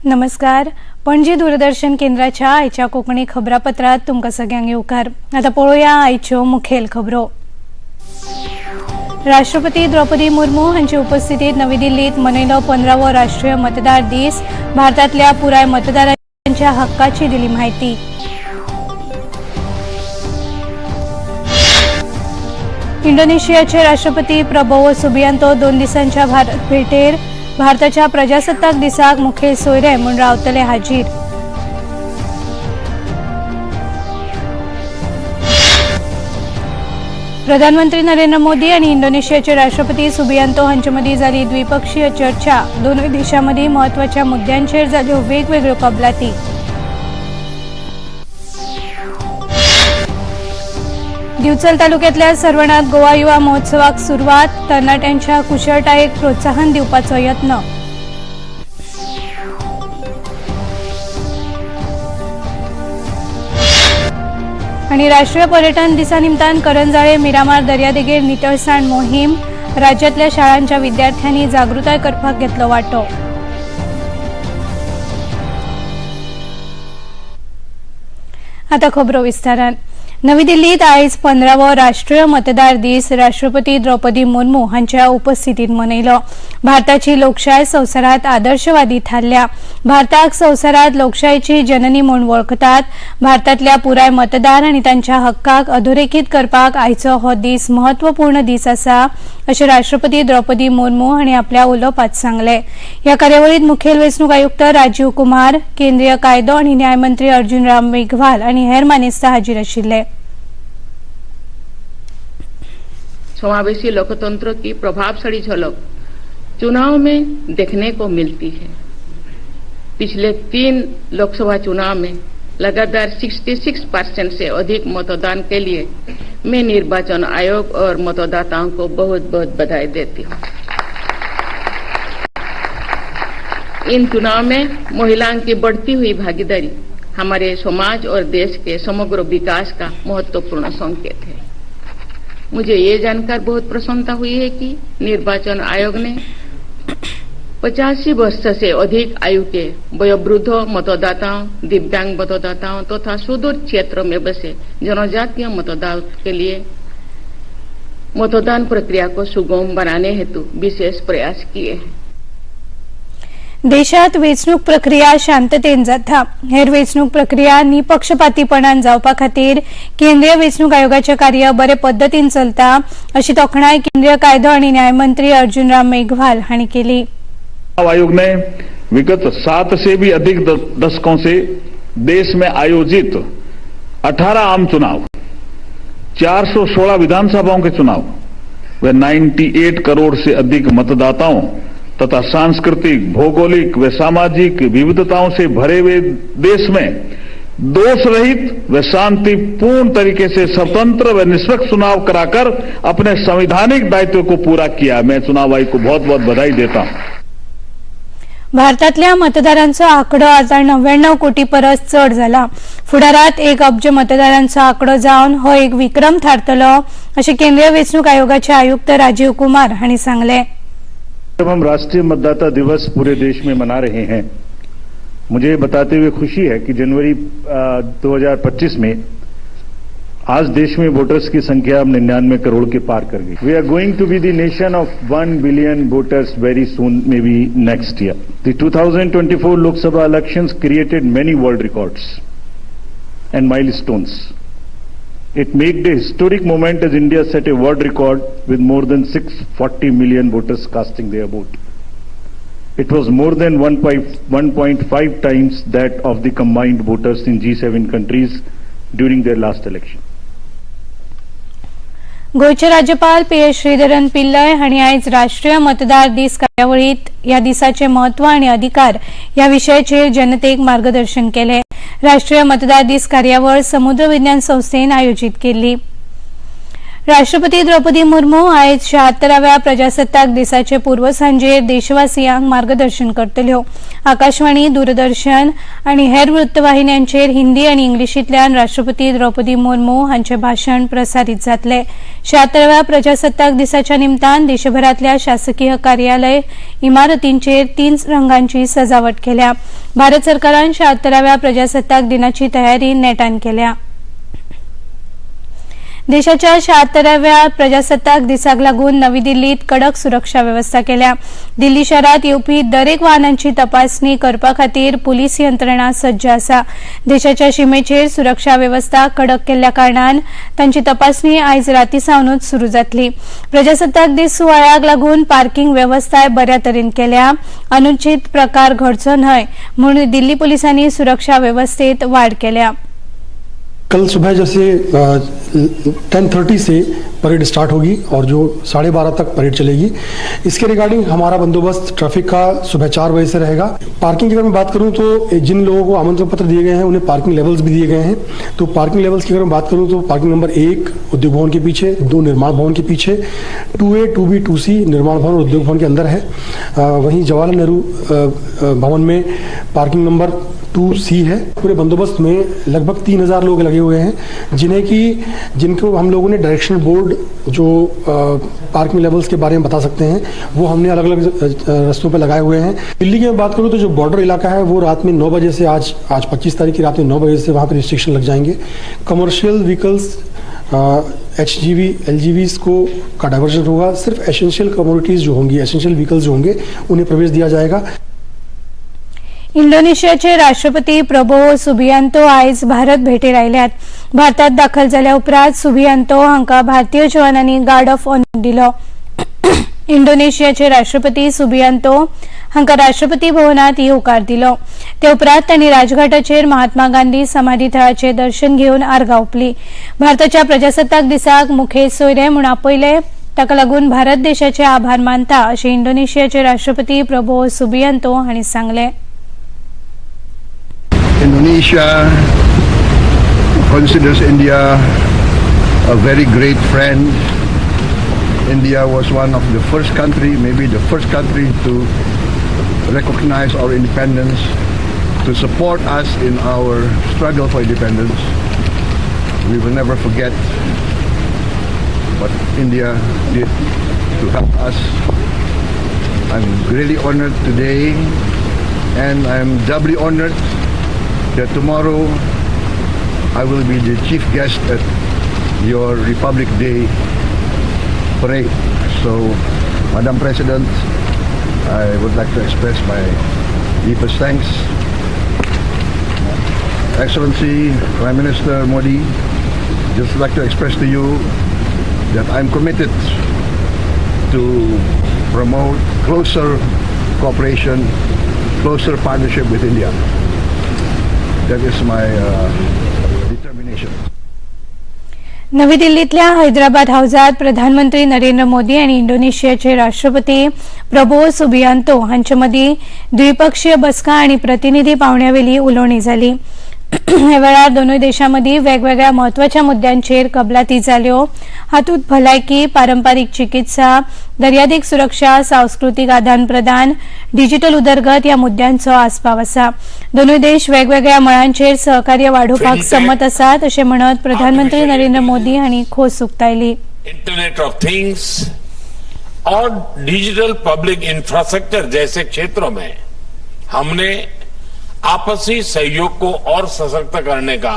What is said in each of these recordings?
नमस्कार. पणजी दूरदर्शन केंद्राच्या आयच्या कोंकणी खबरापत्रात तुमकां सगळ्यांक येवकार. आतां पळोवया आयच्यो मुखेल खबरो. राष्ट्रपती द्रौपदी मुर्मू हांचे उपस्थितीत नवी दिल्लीत मनयलो 15वो राष्ट्रीय मतदार दीस. भारतांतल्या पुराय मतदारांच्या हक्काची दिली माहिती. इंडोनेशियाचे राष्ट्रपती प्रबोवो सुबियांतो 2 दिसांच्या भारत भेटेर. भारताच्या प्रजासत्ताक दिसाक मुखेल सोयरे म्हूण रावतले हाजीर. प्रधानमंत्री नरेंद्र मोदी आणि इंडोनेशियाचे राष्ट्रपती सुबियांतो हांचे मदीं जाली द्विपक्षीय चर्चा. दोनूय देशां मदीं म्हत्वाच्या मुद्द्यांचेर जाल्यो वेगवेगळ्यो कबलाती. दिवचल तालुक्यातल्या सर्वणात गोवा युवा महोत्सवाक सुरवात. तरणाट्यांच्या कुशळटायेक प्रोत्साहन दिवपाचो यत्न. आणि राष्ट्रीय पर्यटन दिसा निमतान करंजाळे मिरामार दर्यादेगेर नितळसाण मोहीम. राज्यातल्या शाळांच्या विद्यार्थ्यांनी जागृताय करपाक घेतलो वांटो. आता खबरो विस्तारान. नवी दिल्लीत आयज 15वो राष्ट्रीय मतदार दीस राष्ट्रपती द्रौपदी मुर्मू हांच्या उपस्थितीत मनयलो. भारताची लोकशाय संवसारात आदर्शवादी थारल्या. भारताक संवसारात लोकशायेची जननी म्हूण वळखतात. भारतांतल्या पुराय मतदार आनी तांच्या हक्काक अधोरेखीत करपाक आयचो हो दीस महत्वपूर्ण दीस आसा अशें राष्ट्रपती द्रौपदी मुर्मू हांणी आपल्या उलोवपात सांगलें. ह्या कार्यावळीत मुखेल वेंचणूक आयुक्त राजीव कुमार, केंद्रीय कायदो आनी न्यायमंत्री अर्जुन राम मेघवाल आनी हेर मानेस्त हाजीर आशिल्ले. समावेशी लोकतंत्र की प्रभावशाली झलक चुनाव में देखने को मिलती है। पिछले 3 लोकसभा चुनाव में लगातार 66% से अधिक मतदान के लिए मैं निर्वाचन आयोग और मतदाताओं को बहुत बहुत बधाई देती हूँ। इन चुनाव में महिलाओं की बढ़ती हुई भागीदारी हमारे समाज और देश के समग्र विकास का महत्वपूर्ण संकेत है। मुझे ये जानकर बहुत प्रसन्नता हुई है कि निर्वाचन आयोग ने 85 वर्ष से अधिक आयु के वयोवृद्ध मतदाताओं, दिव्यांग मतदाताओं तथा सुदूर क्षेत्र में बसे जनजातीय मतदाताओं के लिए मतदान प्रक्रिया को सुगम बनाने हेतु विशेष प्रयास किए हैं। देशात वेंचणूक प्रक्रिया शांततेन जाता. हेर वेंचणूक प्रक्रिया निपक्षपातीपणान जावपा खातीर केंद्रीय वेंचणूक आयोगाचें कार्य बरे पद्दतीन चलता अशी तोखणाय केंद्रीय कायदो आनी न्यायमंत्री अर्जुन राम मेघवाल हांणी केली. आयोग ने विगत 7 से भी अधिक दशकों से देश में आयोजित 18 आम चुनाव, 416 विधानसभाओं के चुनाव व 98 करोड़ से अधिक मतदाताओं तथा सांस्कृतिक, भौगोलिक व सामाजिक विविधताओं से भरे हुए देश में दोष रहित व शांतिपूर्ण तरीके से स्वतंत्र व निष्पक्ष चुनाव कराकर अपने संवैधानिक दायित्व को पूरा किया। मैं चुनाव आयोग को बहुत बहुत बधाई देता हूं। भारतातल्या मतदारांचो आंकडो आतां 99 कोटी परस चड जाला. फुडारात 1 अब्ज मतदारांचो आंकडो जावन हो एक विक्रम थारतलो अशें केंद्रीय वेंचणूक आयोगाचे आयुक्त राजीव कुमार हांणी सांगलें. जब हम राष्ट्रीय मतदाता दिवस पूरे देश में मना रहे हैं, मुझे बताते हुए खुशी है कि जनवरी 2025 में आज देश में वोटर्स की संख्या अब 99 करोड़ के पार कर गई। We are going to be the nation of 1 billion voters very soon, maybe next year. The 2024 Lok Sabha elections created many world records and milestones. It made a historic moment as India set a world record with more than 640 million voters casting their vote. It was more than 1.5 times that of the combined voters in G7 countries during their last election. गोंयचे राज्यपाल P S Sreedharan Pillai हांणी आयज राष्ट्रीय मतदार दीस कार्यावळीत ह्या दिसाचे म्हत्व आनी अधिकार ह्या विशयाचेर जनतेक मार्गदर्शन केलें. राष्ट्रीय मतदार दीस कार्यावळ समुद्र विज्ञान संस्थेन आयोजीत केल्ली. राष्ट्रपती द्रौपदी मुर्मू आयज 76व्या प्रजासत्ताक दिसाचे पूर्वसांजेर देशवासियांक मार्गदर्शन करतल्यो. आकाशवाणी, दूरदर्शन आनी हेर वृत्तवाहिन्यांचेर हिंदी आनी इंग्लिशींतल्यान राष्ट्रपती द्रौपदी मुर्मू हांचे भाशण प्रसारीत जातले. 76व्या प्रजासत्ताक दिसाच्या निमतान देशभरांतल्या शासकीय कार्यालय इमारतींचेर 3 रंगांची सजावट केल्या. भारत सरकारान 76व्या प्रजासत्ताक दिनाची तयारी नेटान केल्या. देशाच्या 76व्या प्रजासत्ताक दिसाक लागून नवी दिल्लीत कडक सुरक्षा वेवस्था केल्या. दिल्ली शारात येवपी दरेक वाहनांची तपासणी करपा खातीर पुलीस यंत्रणा सज्ज आसा. देशाच्या शिमेचेर सुरक्षा वेवस्था कडक केल्ल्या कारणान तांची तपासणी आयज राती सावनूच सुरू जातली. प्रजासत्ताक दीस सुवाळ्याक लागून पार्किंग वेवस्थाय बऱ्या तरेन केल्या. अनुचित प्रकार घडचो न्हय म्हूण दिल्ली पुलिसांनी सुरक्षा वेवस्थेत वाड केल्या. कल सुबह जैसे 10:30 से परेड स्टार्ट होगी और जो 12:30 तक परेड चलेगी. इसके रिगार्डिंग हमारा बंदोबस्त ट्रैफिक का सुबह 4 बजे से रहेगा. पार्किंग की अगर मैं बात करूं तो जिन लोगों को आमंत्रण पत्र दिए गए हैं, उन्हें पार्किंग लेवल्स भी दिए गए हैं. तो पार्किंग लेवल्स की अगर मैं बात करूं तो पार्किंग नंबर 1 उद्योग भवन के पीछे, 2 निर्माण भवन के पीछे, 2A, 2B, 2C निर्माण भवन और उद्योग भवन के अंदर है. वहीं जवाहरलाल नेहरू भवन में पार्किंग नंबर 2C है. पूरे बंदोबस्त में लगभग 3000 लोग लगे हुए हैं, जिन्हें कि जिनको हम लोगों ने डायरेक्शन बोर्ड, जो पार्किंग लेवल्स के बारे में बता सकते हैं, वो हमने अलग अलग रस्तों पर लगाए हुए हैं. दिल्ली की मैं बात करूँ तो जो बॉर्डर इलाका है, वो रात में 9 बजे से, आज आज 25 तारीख की रात में 9 बजे से वहाँ पर रिस्ट्रिक्शन लग जाएंगे. कमर्शियल व्हीकल्स, एचजीवी, एलजीवीज को का डाइवर्जन होगा. सिर्फ एसेंशियल कमोडिटीज़ जो होंगी, एसेंशियल व्हीकल्स जो होंगे, उन्हें प्रवेश दिया जाएगा. इंडोनेशियाचे राष्ट्रपती प्रबोवो सुबियांतो आयज भारत भेटेर आयल्यात. भारतात दाखल जाल्या उपरांत सुबियांतो हांकां भारतीय जवानांनी गार्ड ऑफ ऑनर दिलो. इंडोनेशियाचे राष्ट्रपती सुबियांतो हांकां राष्ट्रपती भवनात येवकार दिलो. ते उपरांत तांणी राजघाटाचेर महात्मा गांधी समाधी थळाचे दर्शन घेवन आर्गां ओंपली. भारताच्या प्रजासत्ताक दिसाक मुखेल सोयरे म्हूण आपयले, ताका लागून भारत देशाचे आभार मानता, अशें इंडोनेशियाचे राष्ट्रपती प्रबोवो सुबियांतो हांणी सांगलें. Indonesia considers India a very great friend. India was one of the first country, maybe the first country to recognize our independence, to support us in our struggle for independence. We will never forget what India did to help us. I'm really honored today, and I'm doubly honored that tomorrow I will be the chief guest at your Republic Day parade. So, Madam President, I would like to express my deepest thanks. Excellency Prime Minister Modi, just like to express to you that I'm committed to promote closer cooperation, closer partnership with India. That is my determination. नवी दिल्लीतल्या हैदराबाद हाऊसात प्रधानमंत्री नरेंद्र मोदी आनी इंडोनेशियाचे राष्ट्रपती Prabowo Subianto हांचे मदीं द्विपक्षीय बसका आनी प्रतिनिधी पावंड्यावेली उलोवणी जाली. ह्या वेळार दोनूय देशां मदीं वेगवेगळ्या म्हत्वाच्या मुद्द्यांचेर कबलाती जाल्यो. हातूंत भलायकी, पारंपारीक चिकित्सा, दर्यादेग सुरक्षा, सांस्कृतीक आदान प्रदान, डिजिटल उदरगत ह्या मुद्द्यांचो आस्पाव आसा. दोनूय देश वेगवेगळ्या मळांचेर सहकार्य वाडोवपाक संमत आसात, अशें म्हणत प्रधानमंत्री नरेंद्र मोदी हांणी खोस उक्तायली. Internet of things Aur digital public infrastructure जैसे क्षेत्रों में हमने आपसी सहयोग को और सशक्त करने का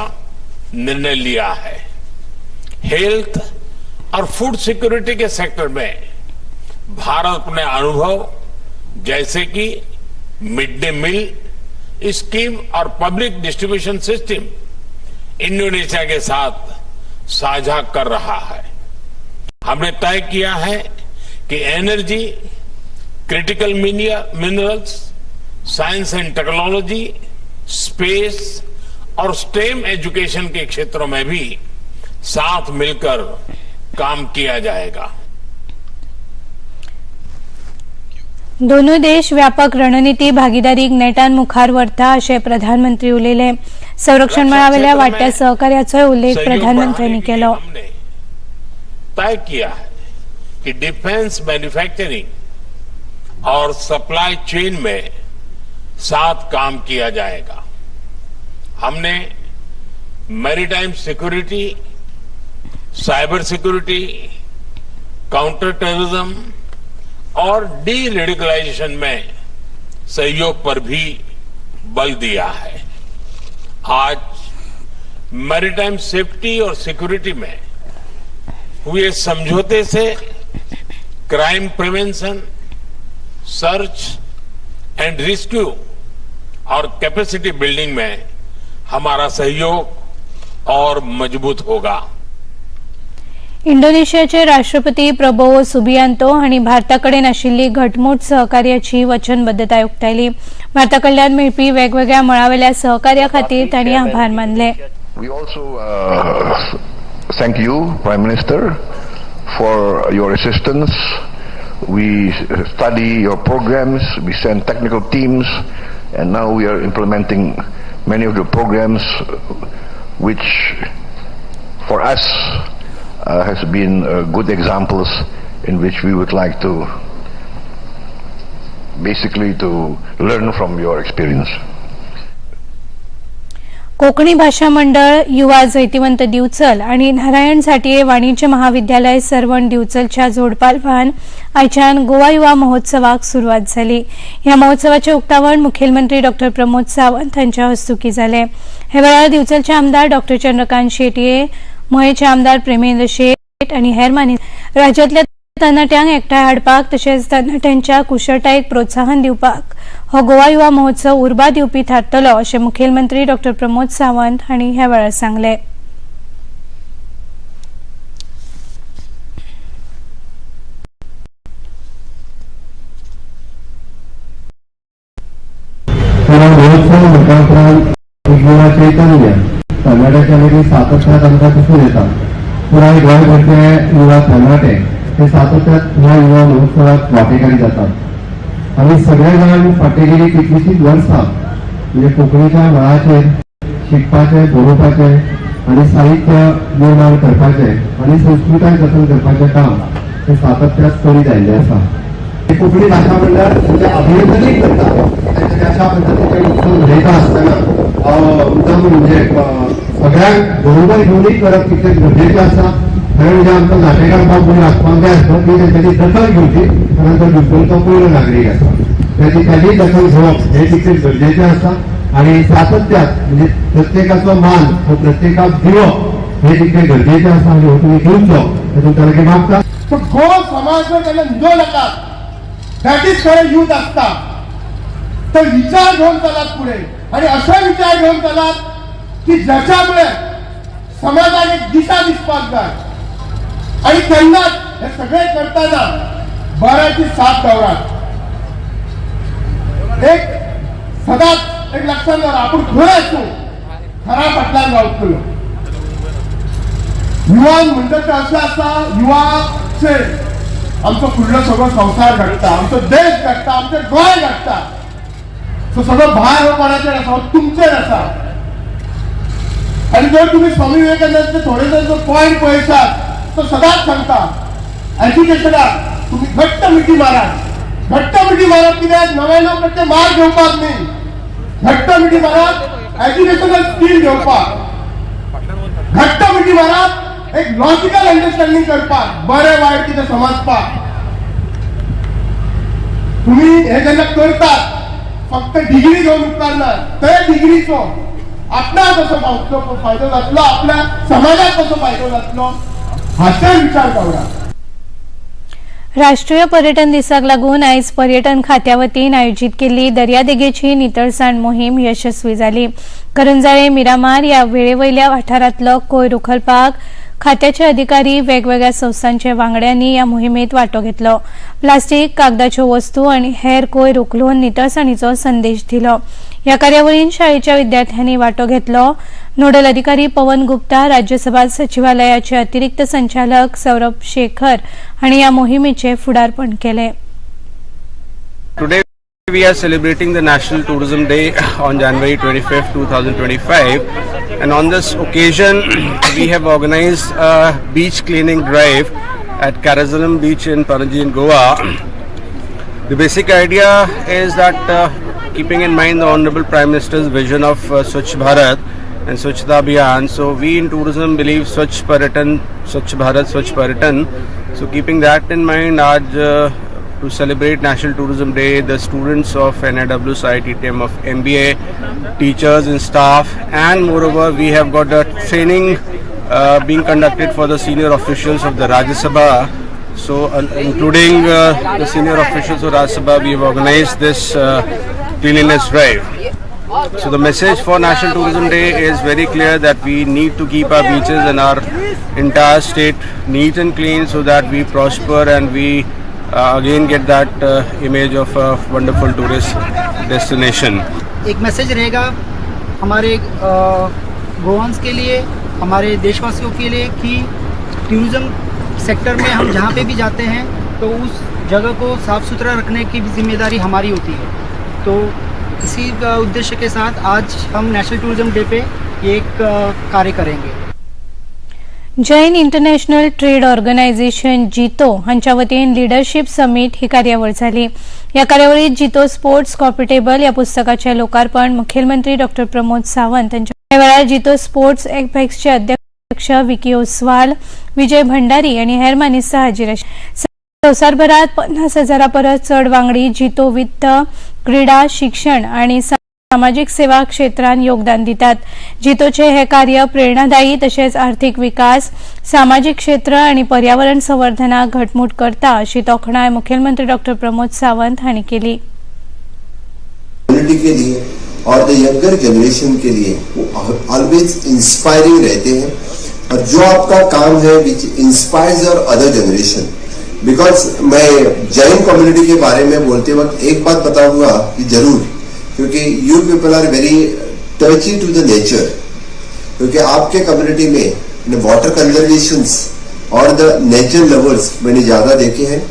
निर्णय लिया है. हेल्थ और फूड सिक्योरिटी के सेक्टर में भारत अपने अनुभव, जैसे कि मिड डे मील स्कीम और पब्लिक डिस्ट्रीब्यूशन सिस्टम, इंडोनेशिया के साथ साझा कर रहा है. हमने तय किया है कि energy, critical minerals, science and technology, space Aur stem education K क्षेत्रों में भी साथ मिलकर काम किया जाएगा. दोनूय देश व्यापक रणनिती भागीदारीक नेटान मुखार व्हरता, अशें प्रधानमंत्री उलयले. संरक्षण मळावेल्या वाडट्या सहकार्याचोय उल्लेख सहयोग प्रधानमंत्र्यांनी बढ़ाने के लिए केलो. हमने तय किया है कि डिफेंस मैन्युफैक्चरिंग और सप्लाई चेन में साथ काम किया जाएगा। हमने maritime security, cyber security, counter terrorism और डी रेडिकलाइजेशन में सहयोग पर भी बल दिया है। आज मैरीटाइम सेफ्टी और सिक्योरिटी में हुए समझौते से crime prevention, search and rescue Aur capacity building में हमारा सहयोग और मजबूत होगा। इंडोनेशियाचे राष्ट्रपती प्रबोवो सुबियांतो हांणी भारता कडेन आशिल्ली घटमूट सहकार्याची वचनबद्धताय उक्तायली. भारता कडल्यान मेळपी वेगवेगळ्या मळावेल्या सहकार्या खातीर तांणी आभार मानले. We also thank you, Prime Minister, for your assistance. We study your programs, we send technical teams, and now we are implementing many of the programs which, for us, has been good examples in which we would like to basically to learn from your experience. Konkani भाषा मंडळ युवा जैतिवंत दिवचल आणि नारायण झांटये वाणिज्य महाविद्यालय सर्वण दिवचलच्या जोडपालवान आयच्यान गोवा युवा महोत्सवाक सुरवात जाली. ह्या महोत्सवाचे उक्तावण मुखेलमंत्री डॉ प्रमोद सावंत हांच्या हस्तुकी जालें. हे वेळार दिवचलचे आमदार डॉ चंद्रकांत शेटये, मयेचे आमदार प्रेमेंद्र शेट आनी हेर मानेस्त. राज्यांतल्या तरणाट्यांक एकठांय हाडपाक तशेंच तरणाट्यांच्या कुशळटायेक प्रोत्साहन दिवपाक हो गोवा युवा महोत्सव उर्बा दिवपी थारतलो, अशें मुखेलमंत्री डॉ प्रमोद सावंत हांणी ह्या वेळार सांगलें. युवा महोत्सव म्हटल्या उपरांत एक युवा चैतन्य तरणाट्याच्या मदीं सातत्यात आमकां दिसून येता. पुराय गोंयभरचे युवा तरणाटे हे सातत्यात ह्या युवा महोत्सवात वांटेकारी जातात. आमी सगळे जाण फाटीं गेली कितलीशींच वर्सां म्हणजे कोंकणीच्या मळाचेर शिकपाचें, बरोवपाचें आनी साहित्य निर्माण करपाचें आनी संस्कृताय जतन करपाचें काम हे सातत्यात करीत आयिल्लें आसा. कोंकणी भाशा मंडळ म्हणजे अभिनंदनूय करता की अशा पद्दतीचे उत्सव मनयता आसतना मुद्दाम म्हणजे सगळ्यांक बरोबर घेवनूय करप तितलेंच गरजेचें आसा. खरें म्हणजे आमकां नाटेकार बाब म्हणून आसपाक जाय आसलो की तेंच्यांनी दखल घेवची, कारण तो दिवचलचो पयलो नागरीक आसा. ताची ताजी दखल घेवप हें तितलेंच गरजेचें आसा आनी सातत्यात म्हणजे प्रत्येकाचो मान हो प्रत्येकाक दिवप हें तितलें गरजेचें आसा आनी हो तुमी दिवचो हें तुमच्या लागीं मागता. तो गोवा समाज तेन्ना न्हिदो नाकात. That is खरें यूथ आसता. तर विचार घेवन चलात पुढे आणि असे विचार घेवन चलात की ज्याच्यामुळे समाजाक एक दिशा दिसपाक जाय आणि तेन्नाच हे सगळे करताना बऱ्याची साथ दवरात. एक सदांच एक लक्षात दवरा, आपूण खंय आसूं खरा फाटल्यान रावतलो. युवान म्हणटा ते अशें आसा, युवाचेर आमचो फुडलो सगळो संवसार घडटा, आमचो देश घडटा, आमचें गोंय घडटा. सो सगळो भार हो कोणाचेर आसा? हो तुमचेर आसा. आणि जर तुम्ही स्वामी विवेकानंदांचे थोडे जर पॉयंट पळयशात, तो सदांच सांगता, एज्युकेशनाक तुम्ही घट्ट मिठी मारात. घट्ट मिठी मारप कित्याक? 99% मार्क घेवपाक न्ही. घट्ट मिठी मारात एज्युकेशनल स्किल घेवपाक. घट्ट मिठी मारात एक लॉजिकल अंडरस्टँडिंग करपाक, बरें वायट कितें समजपाक. तुम्ही हे जेन्ना करतात, फक्त डिग्री घेवन उपकारना. ते डिग्रीचो आपणाक कसो फायदो जातलो, आपल्या समाजाक कसो फायदो जातलो, हाचेर विचार दवरा. राष्ट्रीय पर्यटन दिसाक लागून आयज पर्यटन खात्या वतीन आयोजीत केल्ली दर्यादेगेची नितळसाण मोहीम यशस्वी जाली. करंजाळे, मिरामार ह्या वेळेवयल्या वाठारांतलो कोयर उखलपाक खात्याचे अधिकारी, वेगवेगळ्या संस्थांच्या वांगड्यांनी ह्या मोहिमेत वांटो घेतलो. प्लास्टीक, कागदाच्यो वस्तू आनी हेर कोयर उखलून नितळसाणीचो संदेश दिलो. ह्या कार्यावळीन शाळेच्या विद्यार्थ्यांनी वांटो घेतलो. नोडल अधिकारी पवन गुप्ता, राज्यसभा सचिवालयाचे अतिरिक्त संचालक सौरभ शेखर हांणी ह्या मोहिमेचे फुडारपण केलें. Today We are celebrating the National Tourism Day on January 25th, 2025, and on this occasion we have organized a beach cleaning drive at Carazolem Beach in Panaji in Goa. The basic idea is that keeping in mind the Honorable Prime Minister's vision of Swachh Bharat and Swachhta Abhiyan, so we in tourism believe Swachh Paryatan, Swachh Bharat, Swachh Paryatan. So keeping that in mind, आज to celebrate National Tourism Day, the students of NIW ITTM of MBA, teachers and staff, and moreover, we have got a training being conducted for the senior officials of the Rajya Sabha. So, including the senior officials of Rajya Sabha, we have organized this cleanliness drive. So the message for National Tourism Day is very clear that we need to keep our beaches and our entire state neat and clean so that we prosper and we again get that image of a wonderful tourist destination. एक message रहेगा हमारे गोवान्स K लिए, हमारे देशवासियों K लिए कि tourism sector में हम जहाँ पे भी जाते हैं तो उस जगह को साफ़ सुथरा रखने की भी जिम्मेदारी हमारी होती है। तो इसी उद्देश्य के साथ आज हम नेशनल टूरिज़्म डे पे ये एक कार्य करेंगे। जैन इंटरनॅशनल ट्रेड ऑर्गनायझेशन जितो हांच्या वतीन लिडरशीप समीट ही कार्यावळ जाली. ह्या कार्यावळीत जितो स्पोर्ट्स कॉपिटेबल ह्या पुस्तकाचें लोकार्पण मुखेलमंत्री डॉ प्रमोद सावंत हांच्या वेळार जितो स्पोर्ट्स एपेक्सचे अध्यक्ष विकी ओसवाल, विजय भंडारी आनी हेर मानेस्त हाजीर आशिल्ले. संवसारभरात 50,000 परस चड वांगडी जितो वित्त, क्रीडा, शिक्षण आनी सामाजीक सेवा क्षेत्रांत योगदान दितात. जितोचे हे कार्य प्रेरणादायी तशेंच आर्थिक विकास, सामाजीक क्षेत्र आनी पर्यावरण संवर्धनाक घटमूट करता अशी तोखणाय मुखेलमंत्री डॉ प्रमोद सावंत हांणी केली. कम्युनिटी के लिए और the younger generation के लिए वो ऑलवेज इंस्पायरिंग रहते हैं और जो आपका काम है, which inspires our other generation, because मैं जैन कम्युनिटी के बारे में बोलते वक्त एक बात बताऊंगा कि जरूर, क्योंकि you people are very touchy to the nature, क्योंकि आपके कम्युनिटी में water conservation Aur the nature lovers मैंने ज्यादा देखे हैं।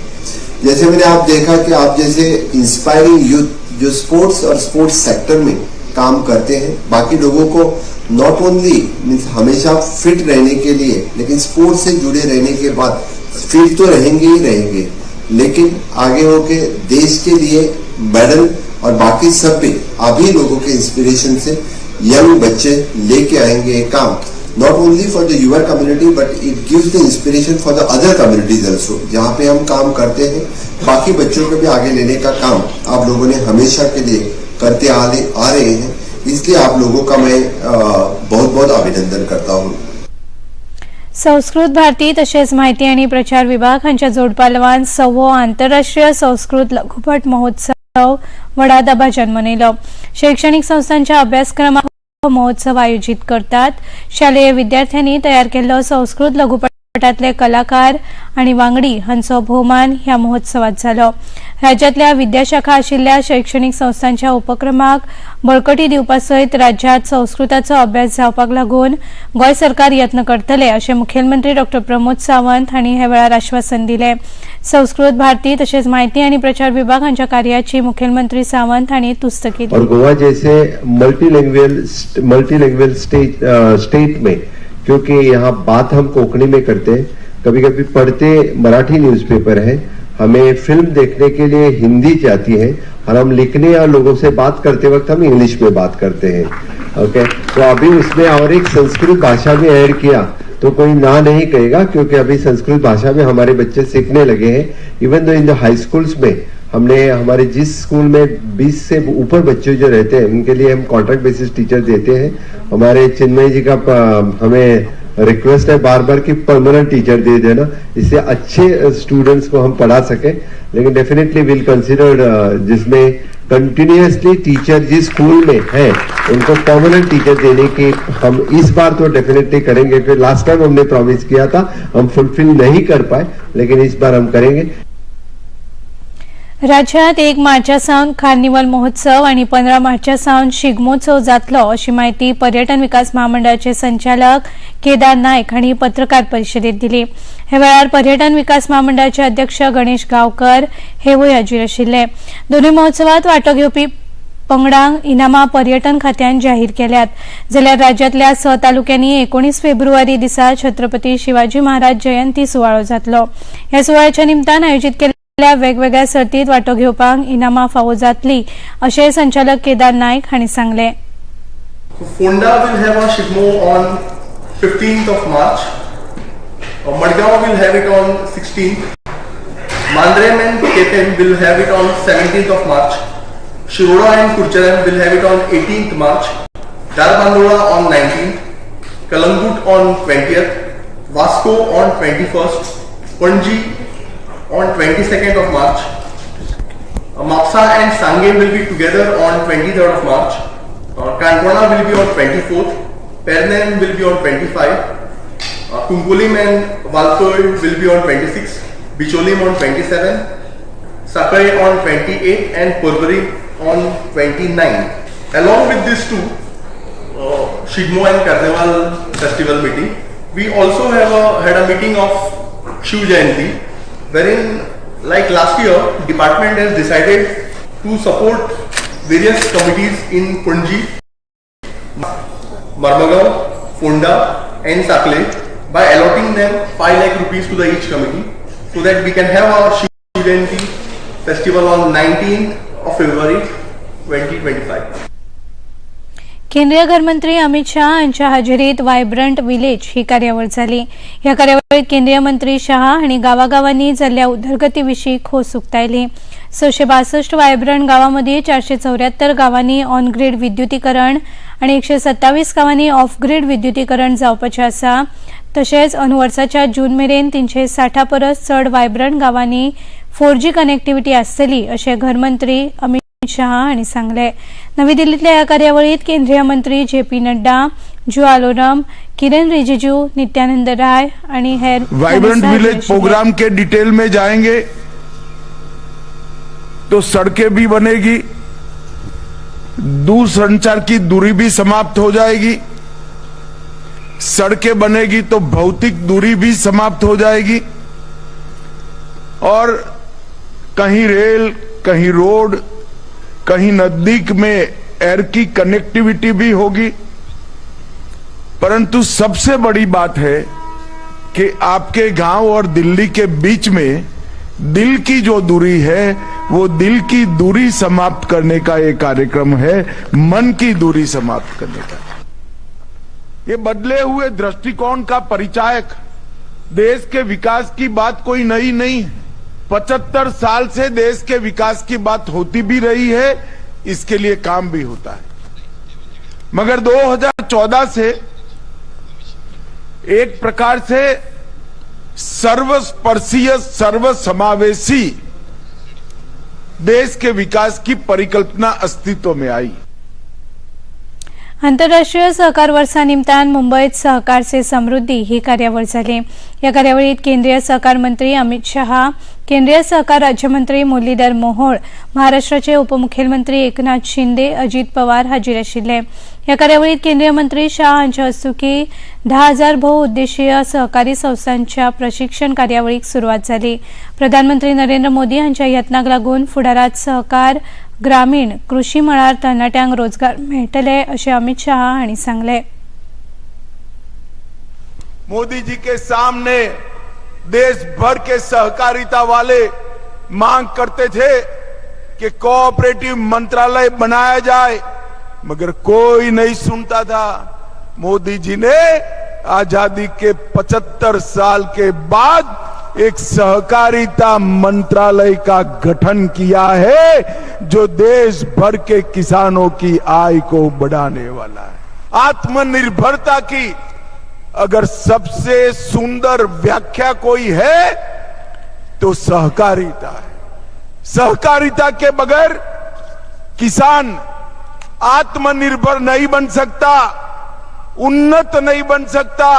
जैसे मैंने आप देखा कि आप जैसे इंस्पायरिंग यूथ जो स्पोर्ट्स और स्पोर्ट्स सेक्टर में काम करते हैं, बाकी लोगों को not only means हमेशा फिट रहने के लिए, लेकिन स्पोर्ट्स से जुड़े रहने के बाद फिट तो रहेंगे ही रहेंगे, लेकिन आगे होके देश के लिए मेडल और बाकी सब भी आप ही लोगों के इंस्पिरेशन से यंग बच्चे लेके आएंगे। ये काम not only for the your community, but it gives the inspiration for the other communities also, जहाँ पे हम काम करते हैं। बाकी बच्चों को भी आगे लेने का काम आप लोगों ने हमेशा के लिए करते आ रहे हैं। इसलिए आप लोगों का मैं बहुत बहुत अभिनंदन करता हूँ। संस्कृत भारती तशेंच माहिती आनी प्रचार विभाग हांच्या जोडपालवान सवो आंतरराष्ट्रीय संस्कृत लघुपट महोत्सव व्हडा दबाज्यान मनयलो. शैक्षणिक संस्थांच्या अभ्यासक्रमात हो महोत्सव आयोजीत करतात. शालेय विद्यार्थ्यांनी तयार केल्लो संस्कृत लघुपटांतले कलाकार आनी वांगडी हांचो भोवमान ह्या महोत्सवात जालो. राज्यांतल्या विद्याशाखा आशिल्ल्या शैक्षणिक संस्थांच्या उपक्रमाक बळकटी दिवपा सयत राज्यात संस्कृताचो अभ्यास जावपाक लागून गोंय सरकार यत्न करतले अशें मुखेलमंत्री डॉ प्रमोद सावंत हांणी ह्या वेळार आश्वासन दिलें. संस्कृत भारती तशेंच माहिती आनी प्रचार विभाग हांच्या कार्याची मुखेलमंत्री सावंत हांणी तुस्त केली. और गोवा जैसे multi language state में, क्योंकि यहाँ बात हम कोंकणी में करते हैं, कभी कभी पढ़ते मराठी न्यूज़पेपर है, हमें फिल्म देखने के लिए हिंदी जाती है और हम लिखने और लोगों से बात करते वक्त हम इंग्लिश में बात करते हैं। ओके, तो अभी उसमें और एक संस्कृत भाषा भी ऐड किया तो कोई ना नहीं कहेगा, क्योंकि अभी संस्कृत भाषा में हमारे बच्चे सीखने लगे हैं। Even though in the high schools में हमने हमारे जिस स्कूल में 20 से ऊपर बच्चे जो रहते हैं, उनके लिए हम कॉन्ट्रैक्ट बेसिस टीचर देते हैं। हमारे चिन्मय जी का हमें रिक्वेस्ट है बार बार कि परमानेंट टीचर दे देना, इससे अच्छे स्टूडेंट्स को हम पढ़ा सके। लेकिन डेफिनेटली will consider, जिसमें कंटिन्यूअसली टीचर जिस स्कूल में है, उनको परमानेंट टीचर देने की हम इस बार तो डेफिनेटली करेंगे, क्योंकि लास्ट टाइम हमने प्रॉमिस किया था, हम फुलफिल नहीं कर पाए, लेकिन इस बार हम करेंगे। राज्यात 1 मार्चा सावन कार्निवल महोत्सव आणि 15 मार्चा सावन शिगमोत्सव जातलो अशी माहिती पर्यटन विकास महामंडळाचे संचालक केदार नायक हांणी पत्रकार परिशदेत दिली. हे वेळार पर्यटन विकास महामंडळाचे अध्यक्ष गणेश गावकर हेवूय हाजीर आशिल्ले. दोनूय महोत्सवात वांटो घेवपी पंगडांक इनामां पर्यटन खात्यान जाहीर केल्यात. जाल्यार राज्यांतल्या 6 तालुक्यांनी 19 फेब्रुवारी दिसा छत्रपती शिवाजी महाराज जयंती सुवाळो जातलो. ह्या सुवाळ्याच्या निमतान आयोजीत केल्ल्या वेगवेगळ्या सर्तीत वांटो घेवपाक इनामां फावो जातली अशें संचालक केदार नायक हांणी सांगलें. Ponda will have a Shigmo on 15th of March. Madgaon will have it on 16th. Mandrem and Quepem will have it on 17th of March. Shiroda and Curchorem will have it on 18th March. Dharbandora on 19th. Kalangut on 20th. Vasco on 21st. Panji on 22nd of March. Mapsa and Sanguem will be together on 23rd of March. Canacona will be on 24th. Pernem will be on 25. Cuncolim and Valpoi will be on 26. Bicholim on 27. Sakai on 28 and Porvorim on 29. Along with these two, Shigmo and Carnival festival meeting, we also had a meeting of Shiv Jayanti, wherein, like last year, department has decided to support various committees in Panaji, Marmagao, Ponda and Sakle by allotting them 5 lakh rupees to the each committee, so that we can have our Shiv Jayanti festival on 19th of February 2025. केंद्रीय घरमंत्री अमित शाह हांच्या हाजेरीत vibrant village ही कार्यावळ जाली. ह्या कार्यावळीत केंद्रीय मंत्री शहा हांणी गांवागांवांनी जाल्ल्या उदरगती विशीं खोस उक्तायली. 662 वायब्रंट गांवां मदीं 474 गांवांनी ऑन ग्रीड विद्युतीकरण आनी 127 गांवांनी ऑफ ग्रीड विद्युतीकरण जावपाचें आसा. तशेंच अंदू वर्साच्या जून मेरेन 360 परस चड वायब्रंट गांवांनी 4G connectivity आसतली अशें घरमंत्री अमित शहा हांणी सांगलें. नवी दिल्लीतल्या ह्या कार्यावळीत केंद्रीय मंत्री जे पी नड्डा, जुआल ओरम, किरेन रिजिजू, नित्यानंद राय आणि हेर वाइब्रेंट विलेज प्रोग्राम के डिटेल में जाएंगे तो सड़कें भी बनेगी, दूरसंचार की दूरी भी समाप्त हो जाएगी, सड़कें बनेगी तो भौतिक दूरी भी समाप्त हो जाएगी और कहीं रेल, कहीं रोड, कहीं नजदीक में एयर की कनेक्टिविटी भी होगी। परंतु सबसे बड़ी बात है कि आपके गांव और दिल्ली के बीच में दिल की जो दूरी है, वो दिल की दूरी समाप्त करने का एक कार्यक्रम है, मन की दूरी समाप्त करने का। ये बदले हुए दृष्टिकोण का परिचायक। देश के विकास की बात कोई नई नहीं है। 75 साल से देश के विकास की बात होती भी रही है, इसके लिए काम भी होता है, मगर 2014 से एक प्रकार से सर्वस्पर्शीय, सर्वसमावेशी देश के विकास की परिकल्पना अस्तित्व में आई। आंतरराष्ट्रीय सहकार वर्सा निमतान मुंबईत सहकार से समृद्धी ही कार्यावळ जाली. ह्या कार्यावळीत केंद्रीय सहकार मंत्री अमित शहा, केंद्रीय सहकार राज्यमंत्री मुरलीधर मोहोळ, महाराष्ट्राचे उपमुख्यमंत्री एकनाथ शिंदे, अजित पवार हाजीर आशिल्ले. ह्या कार्यावळीत केंद्रीय मंत्री शाह हांच्या हस्तुकी 10,000 बहुउद्देशीय सहकारी संस्थांच्या प्रशिक्षण कार्यावळीक सुरवात जाली. प्रधानमंत्री नरेंद्र मोदी हांच्या यत्नाक लागून फुडारात सहकार, ग्रामीण, कृषी मळार तरणाट्यांक रोजगार मेळटले अशें अमित शहा हांणी सांगलें. मोदी जी के सामने देश भर के सहकारिता वाले मांग करते थे कि कोऑपरेटिव मंत्रालय बनाया जाए, मगर कोई नहीं सुनता था। मोदी जी ने आजादी के 75 साल के बाद एक सहकारिता मंत्रालय का गठन किया है, जो देश भर के किसानों की आय को बढ़ाने वाला है। आत्मनिर्भरता की अगर सबसे सुंदर व्याख्या कोई है तो सहकारिता है। सहकारिता के बगैर किसान आत्मनिर्भर नहीं बन सकता, उन्नत नहीं बन सकता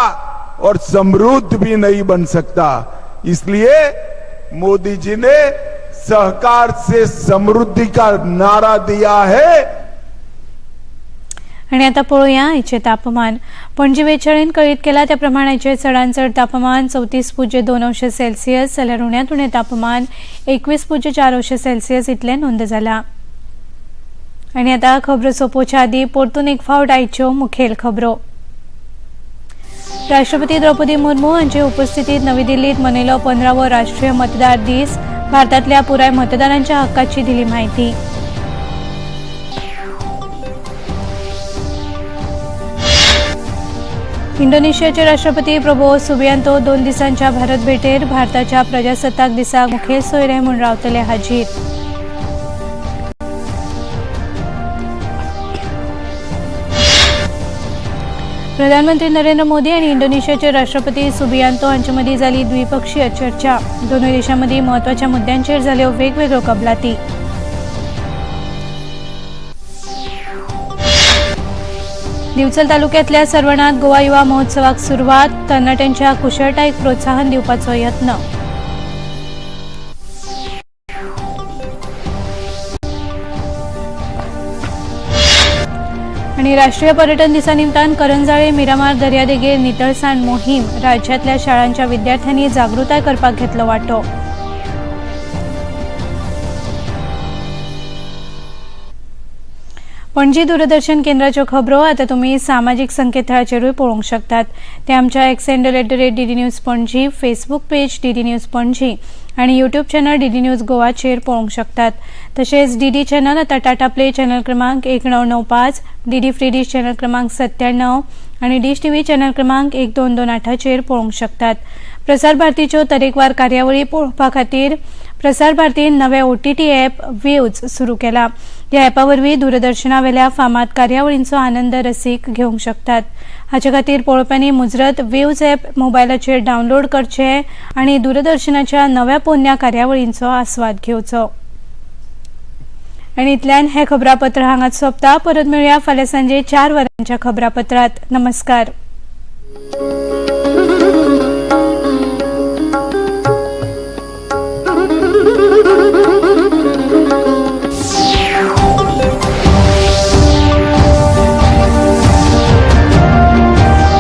और समृद्ध भी नहीं बन सकता। इसलिए मोदी जी ने सहकार से समृद्धि का नारा दिया है। आनी आतां पळोवया आयचें तापमान। पणजी वेधशाळेन कळीत केलां त्या प्रमाण आयचें चडांत चड तापमान 34.2 अंश सेल्सियस जाल्यार उण्यांत उणें तापमान 21.4 अंश सेल्सियस इतलें नोंद जालां। आनी आतां खबरो सोंपोवच्या आदीं परतून एक फावट आयच्यो मुखेल खबरो। राष्ट्रपती द्रौपदी मुर्मू हांचे उपस्थितीत नवी दिल्लीत मनयलो 15वो राष्ट्रीय मतदार दीस। भारतांतल्या पुराय मतदारांच्या हक्काची दिली म्हायती। इंडोनेशियाचे राष्ट्रपती प्रबोवो सुबियांतो 2 दिसांच्या भारत भेटेर भारताच्या प्रजासत्ताक दिसाक मुखेल सोयरे म्हूण रावतले हाजीर। प्रधानमंत्री नरेंद्र मोदी आणि इंडोनेशियाचे राष्ट्रपती सुबियांतो हांचे मदीं जाली द्विपक्षीय चर्चा। दोनूय देशां मदीं म्हत्वाच्या मुद्द्यांचेर जाल्यो वेगवेगळ्यो कबलाती। दिवचल तालुक्यातल्या सर्वणात गोवा युवा महोत्सवाक सुरवात। तरणाट्यांच्या कुशळटायेक प्रोत्साहन दिवपाचो यत्न। आणि राष्ट्रीय पर्यटन दिसा निमतान करंजाळे मिरामार दर्यादेगेर नितळसाण मोहीम। राज्यातल्या शाळांच्या विद्यार्थ्यांनी जागृताय करपाक घेतलो वांटो। पणजी दूरदर्शन केंद्राच्यो खबरो आतां तुमी सामाजीक संकेतथळाचेरूय पळोवंक शकतात। ते आमच्या X handle @DD News Panaji, Facebook page DD News Panaji आनी यूट्यूब चॅनल डीडी न्यूज गोवाचेर पळोवंक शकतात। तशेंच डीडी चॅनल आतां टाटा प्ले चॅनल क्रमांक 1995, डीडी फ्री डिश चॅनल क्रमांक 97 आनी डिश टीव्ही चॅनल क्रमांक 1228चेर पळोवंक शकतात। प्रसार भारतीच्यो तरेकवार कार्यावळी पळोवपा खातीर प्रसार भारतीन नवे ओटीटी ॲप वेव्ज सुरू केला। ह्या ॲपा वरवीं दूरदर्शनावेल्या फामाद कार्यावळींचो आनंद रसीक घेवंक शकतात। हाचे खातीर पळोवप्यांनी मुजरत वेव्ज ॲप मोबायलाचेर डावनलोड करचें आनी दूरदर्शनाच्या नव्या पोन्न्या कार्यावळींचो आस्वाद घेवचो। आनी इतल्यान हें खबरापत्र हांगाच सोंपता। परत मेळुया फाल्यां सांजे 4 वरांच्या खबरापत्रांत। नमस्कार।